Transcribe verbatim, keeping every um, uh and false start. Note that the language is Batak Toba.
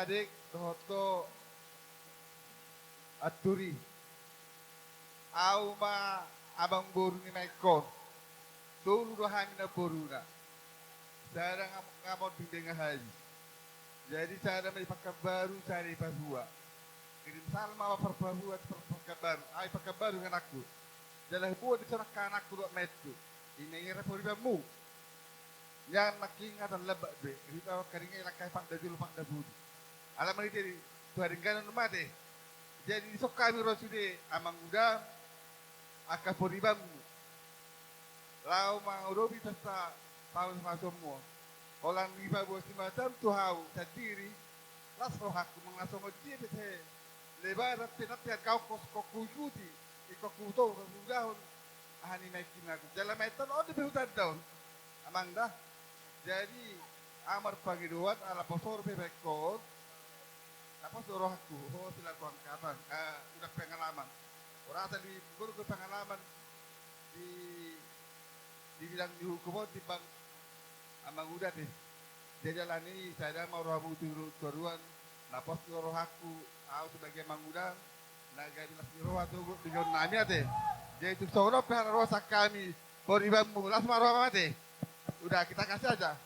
Adek dohot do anturi. Au ma amangboru ni Maengkon. Tolu do hami namboruna. Sada nga monding di Denga Hadi. Jadi sada ma di Pakanbaru, sada di Papua. Kirim salam ma Papua, Papua, Pakanbaru. Ai Pakanbaru anakku. Jala huboan di son angka anakku dohot maetu. Ima i ra poribanmu. Nian nangkin ingatan lambak be, rita karinge langkai pakda jolo pakda pudi. Ala marhite i tu haringganon ma ate. Jadi dison hami ro sude amangudang, angka poribanmu. Laho mangadopi pesta pasu-pasuonmu. Holan dipaboa simatam tu hau sandiri, las rohangku manang songon dia pe sai lebaran pe nanti angka ongkos huikuti, ingkon hutogu, huulahon aha ni Maengkon ahu. Jala Maengkon on dope hutanda on. Amang da. Jadi, au marpangidoan ala poso dope Maengkon. Na pos do rohangku, ho selaku angkatan, eh, uda pengalaman. Ora asal di, baru pengalaman di, di bidang ni hukum on timbang amanguda ate. Jadi alani i sada ma rohamu tu toruan, na pos do rohangku, au sebagai amanguda, na gabe las ni roha tu di gabe nami ate. Jadi tung songon on pe hararoan sian hami, poribanmu, las ma rohamu ate. Udah, kita kasih aja.